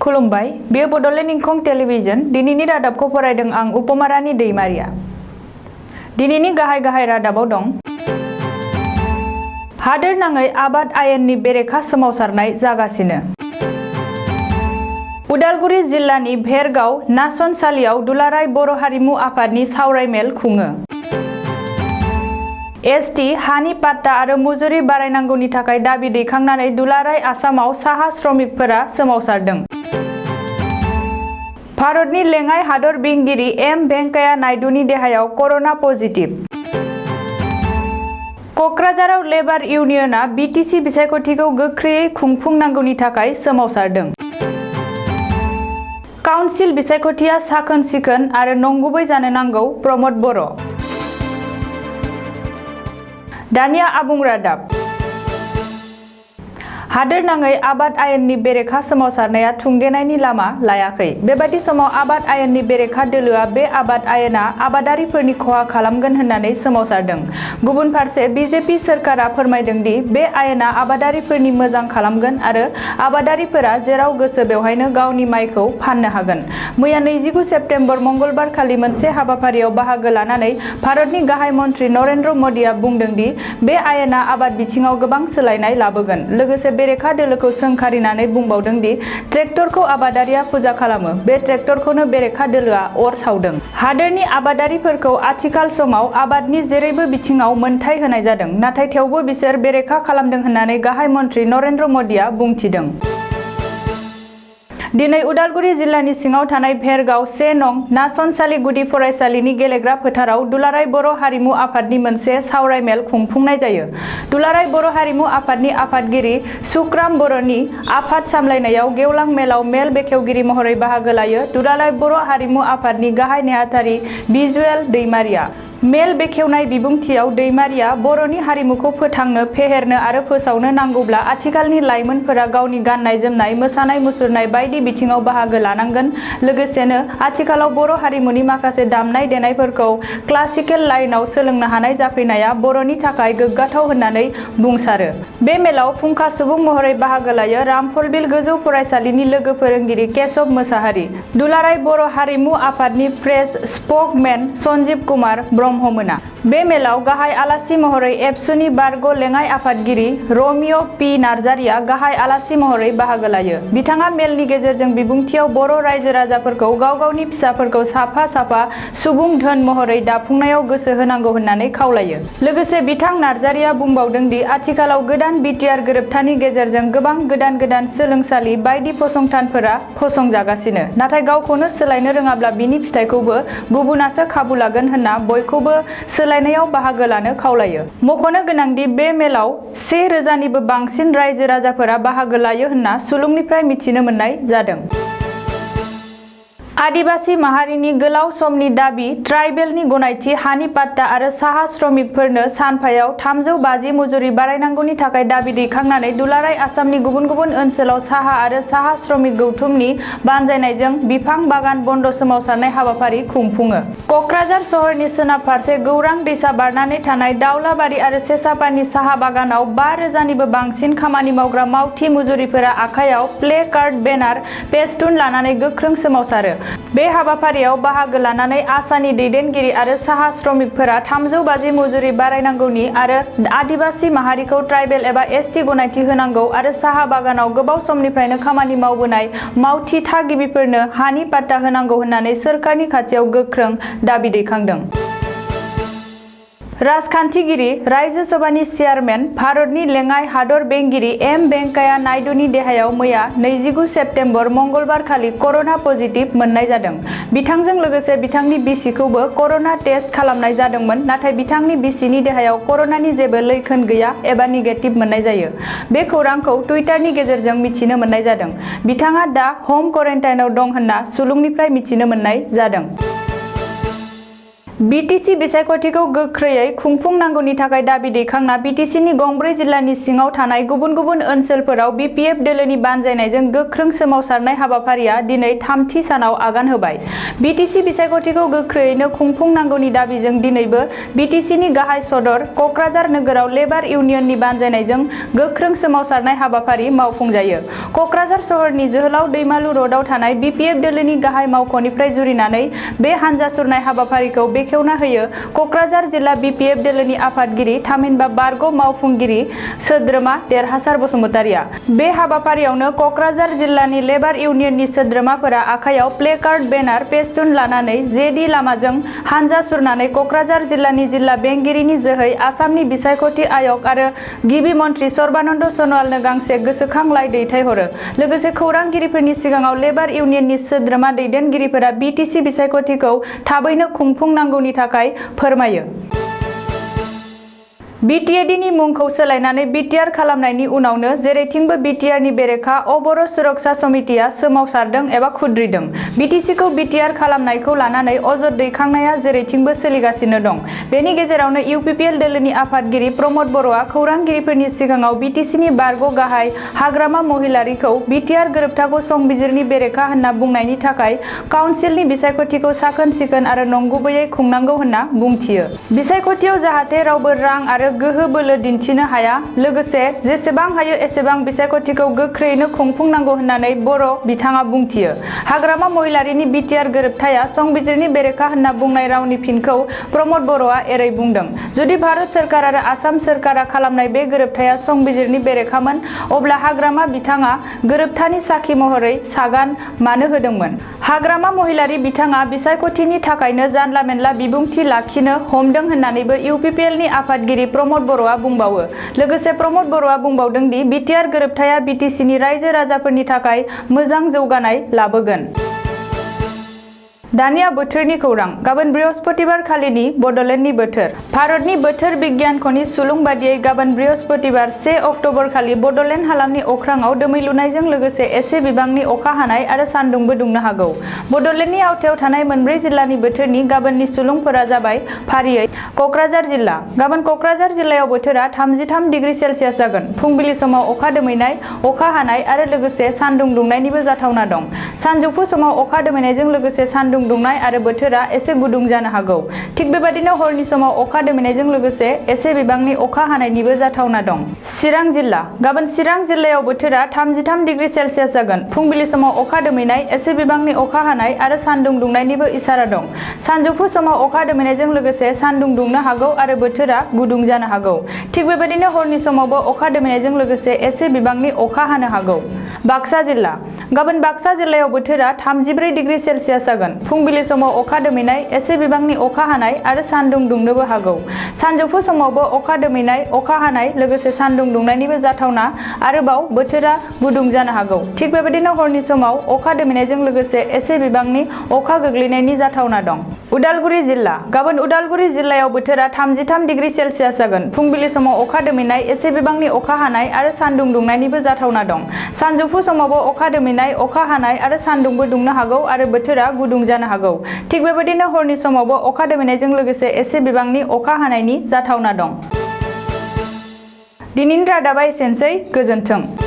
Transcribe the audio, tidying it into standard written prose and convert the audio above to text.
खुलुमबाय बेयो बड'लेण्ड इंखं टेलिभिजन दिनैनि रादाबखौ फरायदों आं उपमारानि दैमारिया। दिनैनि गाहाय रादाबाव दं हादोर नाङै आबाद आयेननि बेरेखा सोमावसारनाय जागासिनो। उदालगुरि जिल्लानि भेरगाव नासनसालियाव दुलाराय बर' हारिमु आफादनि सावरायमेल खुङो। एसटि हानि पाट्टा आरो मुजुरि बारायनांगौनि थाखाय दाबि दैखांनानै दुलाराय आसामाव साहा श्रमिकफोरा सोमावसारदों। भारतनि लेङाइ हादर बेंगिरि वेंकैया नायडूनि देहायाव कर'ना पजिटिभ। क'क्राझाराव लेबार इउनियनआ बिटिसि बिसायख'थिखौ गोख्रैयै खुंफुंनांगौनि थाखाय सोमावसारदों। काउन्सिल बिसायख'थिया साखोन सिखोन आरो नंगुबै जानो नांगौ प्रमद बर'। दानिया आबुं रादाब। हादोर नाङै आबाद आयेननि बेरेखा सोमावसारनाया थुंगेनायनि लामा लायाखै। बेबादि समाव आबाद आयेननि बेरेखा दोलोआ बे आबाद आयेना आबादारिफोरनि खहा खालामगोन होननानै सोमावसारदों। गुबुन फारसे बिजेपि सोरखारा फोरमायदों दि बे आयेना आबादारिफोरनि मोजां खालामगोन आरो आबादारिफोरा जेराव गोसो बेवहायनो गावनि माइखौ फाननो हागोन। मैया 29 सेप्तेम्बर मंगलबार खालि मोनसे हाबाफारियाव बाहागो लानानै भारतनि गाहाय मन्त्रि नरेन्द्र मदिआ बुंदों दि बे आयेना आबाद बिथिङाव गोबां सोलायनाय लाबोगोन। लोगोसे बेरेखा दोलोखौ सोंखारिनानै बुंबावदों दि ट्रेक्टरखौ आबादारिया फुजा खालामो, बे ट्रेक्टरखौनो बेरेखा दोलोआ अर सावदों। हादोरनि आबादारिफोरखौ आथिखाल समाव आबादनि जेरैबो बिथिङाव मोनथाय होनाय जादों, नाथाय थेवबो बिसोर बेरेखा खालामदों होननानै गाहाय मन्त्रि नरेन्द्र मदिआ बुंथिदों। दिनै उदालगुरि जिल्लानि सिङाव थानाय भेरगाव 1 नं नासनसालि गुदि फरायसालिनि गेलेग्रा फोथाराव दुलाराय बर' हारिमु आफादनि मोनसे सावरायमेल खुंफुंनाय जायो। दुलाराय बर' हारिमु आफादनि आफादगिरि सुक्राम बर'नि आफाद सामलायनायाव गेवलां मेलाव मेल बेखेवगिरि महरै बाहागो लायो दुलाराय बर' हारिमु आफादनि गाहाय नेहाथारि बिजुएल दैमारिया। मेल बेखेवनाय बिबुंथियाव दैमारिया बर'नि हारिमुखौ फोथांनो, फेहेरनो आरो फोसावनो नांगौब्ला आथिखालनि लाइमोनफोरा गावनि गाननाय जोमनाय, मोसानाय मुसुरनाय बायदि बिथिङाव बाहागो लानांगोन। लोगोसेनो आथिखालाव बर' हारिमुनि माखासे दामनाय देनायफोरखौ क्लासिकेल लाइनआव सोलोंनो हानाय जाफैनाया बर'नि थाखाय गोग्गाथाव होननानै बुंसारो। बे मेलाव फुंखा सुबुं महरै बाहागो लायो रामफलबिल गोजौ फरायसालिनि लोगो फोरोंगिरि केशब मोसाहारि, दुलाराय बर' हारिमु आफादनि प्रेस स्प'कमेन सन्जीब कुमार ब्रह्ममोना। बे मेलाव गाहाय आलासि महरै एबसुनि बारग' लेङाइ आफादगिरि रमिय' पि नार्जारिया गाहाय आलासि महरै बाहागो लायो। बिथाङा मेलनि गेजेरजों बिबुंथियाव बर' रायजो राजाफोरखौ गाव गावनि फिसाफोरखौ साफा सुबुं धोन महरै दाफुंनायाव गोसो होनांगौ होननानै खावलायो। लोगोसे बिथां नार्जारिया बुंबावदों दि आथिखालाव गोदान बिटिआर गोरोबथानि गेजेरजों गोबां गोदान सोलोंसालि बायदि फसंथानफोरा फसंजागासिनो। नाथाय गावखौनो सोलायनो रोङाब्ला बिनि फिथाइखौबो गुबुनासो खाबु लागोन होनना बयखौबो सोलायनायाव बाहागो लानो खावलायो। मख'नो गोनांदि बे मेलाव 1000निबो बांसिन रायजो राजाफोरा बाहागो लायो होनना सुलुंनिफ्राय मिथिनो मोननाय जादों। आदिबासि माहारिनि गोलाव समनि दाबि ट्राइबेलनि गनायथि हानि पाट्टा आरो साहा श्रमिकफोरनो सानफायाव 350 मुजुरि बारायनांगौनि थाखाय दाबि दैखांनानै दुलाराय आसामनि गुबुन ओनसोलाव साहा आरो साहा श्रमिक गौथुमनि बानजायनायजों बिफां बागान बन्द सोमावसारनाय हाबाफारि खुंफुङो। क'क्राझार सहरनि सोनाब फारसे गौरां दैसा बारनानै थानाय दाउलाबारि आरो सेसापानि साहा बागानाव 5000निबो बांसिन खामानि मावग्रा मावथि मुजुरिफोरा आखायाव प्ले कार्ड, बेनार, पेस्टुन लानानै गोख्रों सोमावसारो। बे हाबाफारियाव बाहागो लानानै आसानि दैदेनगिरि आरो साहा श्रमिकफोरा 350 मुजुरि बारायनांगौनि आरो आदिबासि माहारिखौ ट्राइबेल एबा एसटि गनायथि होनांगौ आरो साहा बागानाव गोबाव समनिफ्रायनो खामानि मावबोनाय मावथि थागिबिफोरनो हानि पाट्टा होनांगौ होननानै सोरखारनि खाथियाव गोख्रों दाबि दैखांदों। राजखान्थिगिरि, रायजो सभानि चेयारमेन, भारतनि लेङाइ हादर बेंगिरि वेंकैया नायडूनि देहायाव मैया 29 सेप्तेम्बर मंगलबार खालि कर'ना पजिटिभ मोननाय जादों। बिथांजों लोगोसे बिथांनि बिसिखौबो कर'ना टेस्ट खालामनाय जादोंमोन, नाथाय बिथांनि बिसिनि देहायाव कर'नानि जेबो लैखोन गैया एबा निगेटिभ मोननाय जायो। बे खौरांखौ टुइटारनि गेजेरजों मिथिनो मोननाय जादों। बिथाङा दा होम क्वारेन्टाइनआव दं होनना सुलुंनिफ्राय मिथिनो मोननाय जादों। बिटिसि बिसायख'थिखौ गोख्रैयै खुंफुंनांगौनि थाखाय दाबि दैखांना बिटिसिनि गंब्रै जिल्लानि सिङाव थानाय गुबुन गुबुन ओनसोलफोराव बिपिएफ दोलोनि बानजायनायजों गोख्रों सोमावसारनाय हाबाफारिया दिनै थामथि सानाव आगान होबाय। बिटिसि बिसायख'थिखौ गोख्रैयैनो खुंफुंनांगौनि दाबिजों दिनैबो बिटिसिनि गाहाय सदर कक्राझार नोगोराव लेबार इउनियननि बानजायनायजों गोख्रों सोमावसारनाय हाबाफारि मावफुंजायो। कक्राझार सहरनि जोहोलाव दैमालु र'डआव थानाय बिपिएफ दोलोनि गाहाय मावख'निफ्राय जुरिनानै बे हानजा सुरनाय हाबाफारिखौ बेखेवना होयो कक्राझार जिल्ला बिपिएफ दोलोनि आफादगिरि थामहिनबा बारग' मावफुंगिरि सोद्रोमा देरहासार बसुमतारिया। बे हाबाफारियावनो कक्राझार जिल्लानि लेबार इउनियननि सोद्रोमाफोरा आखायाव प्लेकार्ड बेनार पेस्टुन लानानै जेडि लामाजों हानजा सुरनानै कक्राझार जिल्लानि जिल्ला बेंगिरिनि जोहै आसामनि बिसायख'थि आय'ग आरो गिबि मन्थ्रि सर्बानन्द सन'वालनो गांसे गोसोखांलाइ दैथायहरो। लोगोसे खौरांगिरिफोरनि सिगाङाव लेबार इउनियननि सोद्रोमा दैदेनगिरिफोरा बिटिसि बिसायख'थिखौ थाबैनो खुंफुंनांगौनि थाखाय फोरमायो। बिटिएडिनि मुंखौ सोलायनानै बिटिआर खालामनायनि उनावनो जेरैथिंबो बिटिआरनि बेरेखा अबर' सुरक्षा समितिया सोमावसारदों एबा खुद्रिदों। बिटिसिखौ बिटिआर खालामनायखौ लानानै अजद दैखांनाया जेरैथिंबो सोलिगासिनो दं। बेनि गेजेरावनो इउपिपिएल दोलोनि आफादगिरि प्रमद बर'आ खौरांगिरिफोरनि सिगाङाव बिटिसिनि बारग' गाहाय हाग्रामा महिलारिखौ बिटिआर गोरोबथाखौ संबिजिरनि बेरेखा होनना बुंनायनि थाखाय काउन्सिलनि बिसायख'थिखौ साखोन-सिखोन आरो नंगुबैयै खुंनांगौ होनना बुंथियो। बिसायख'थियाव जाहाथे रावबो रां आरो गोहो बोलो दिन्थिनो हाया, लोगोसे जेसेबां हायो एसेबां बिसायख'थिखौ गोख्रैयैनो खुंफुंनांगौ होननानै बर' बिथाङा बुंथियो। हाग्रामा महिलारिनि बिटिआर गोरोबथाया संबिजिरनि बेरेखा होनना बुंनाय रावनि फिनखौ प्रमद बर'आ एरै बुंदों। जुदि भारत सोरखार आरो आसाम सोरखारा खालामनाय बे गोरोबथाया संबिजिरनि बेरेखामोन, अब्ला हाग्रामा बिथाङा गोरोबथानि साखि महरै सागान मानो होदोंमोन? हाग्रामा महिलारि बिथाङा बिसायख'थिनि थाखायनो जानला-मेनला बिबुंथि लाखिनो हमदों होननानैबो इउपिपिएलनि आफादगिरि प्रमद बर'आ बुंबावो। लोगोसे प्रमद बर'आ बुंबावदों दि बिटिआर गोरोबथाया बिटिसिनि रायजो राजाफोरनि थाखाय मोजां जौगानाय लाबोगोन। दानिया बोथोरनि खौरां। गाबोन बृहस्पतिबार खालिनि बड'लेण्डनि बोथोर। भारतनि बोथोर बिगियानख'नि सुलुं बादियै गाबोन बृहस्पतिबार 1 अक्ट'बर खालि बड'लेण्ड हालामनि अख्राङाव दोमैलुनायजों लोगोसे एसे बिबांनि अखा हानाय आरो सान्दुंबो दुंनो हागौ। बड'लेण्डनि आवथायाव थानाय मोनब्रै जिल्लानि बोथोरनि गाबोननि सुलुंफोरा जाबाय फारियै कक्राझार जिल्ला। गाबोन कक्राझार जिल्लायाव बोथोरा 33 डिग्री सेलसियास जागोन। फुंबिलि समाव अखा दोमैनाय, अखा हानाय आरो लोगोसे सान्दुं दुंनायनिबो जाथावना दं। सानजौफु समाव अखा दोमैनायजों लोगोसे सान्दुं दुंनाय आरो बोथोरा एसे गुदुं जानो हागौ। थिग बेबादिनो हरनि समाव अखा दोमैनायजों लोगोसे एसे बिबांनि अखा हानायनिबो जाथावना दं। चिरां जिल्ला। गाबोन चिरां जिल्लायाव बोथोरा 33 डिग्री सेलसियास जागोन। फुंबिलि समाव अखा दोमैनाय, एसे बिबांनि अखा हानाय आरो सान्दुं दुंनायनिबो इसारा दं। सानजौफु समाव अखा दोमैनायजों लोगोसे सान्दुं दुंनो हागौ आरो बोथोरा गुदुं जानो हागौ। थिग बेबादिनो हरनि समावबो अखा दोमैनायजों लोगोसे एसे बिबांनि अखा हानो हागौ। बाक्सा जिल्ला। गाबोन बाक्सा जिल्लायाव बोथोरा 34 डिग्री सेलसियास जागोन। फुंबिलि समाव अखा दोमैनाय, एसे बिबांनि अखा हानाय आरो सान्दुं दुंनोबो हागौ। सानजौफु समावबो अखा दोमैनाय, अखा हानाय लोगोसे सान्दुं दुंनायनिबो जाथावना, आरोबाव बोथोरा गुदुं जानो हागौ। थिग बेबादिनो हरनि समाव अखा दोमैनायजों लोगोसे एसे बिबांनि अखा गोग्लैनायनि जाथावना दं। उदालगुरि जिल्ला। गाबोन उदालगुरि जिल्लायाव बोथोरा 33 डिग्री सेलसियास जागोन। फुंबिलि समाव अखा दोमैनाय, एसे बिबांनि अखा हानाय आरो सान्दुं दुंनायनिबो जाथावना दं। सानजौफु समावबो अखा दोमैनाय, अखा हानाय आरो सान्दुंबो दुंनो हागौ आरो बोथोरा गुदुं जानो हागौ। थिग बेबादिनो हरनि समावबो अखा दोमैनायजों लोगोसे एसे बिबांनि अखा हानायनि जाथावना दं। दिनैनि रादाबा एसेनोसै। गोजोन्थों।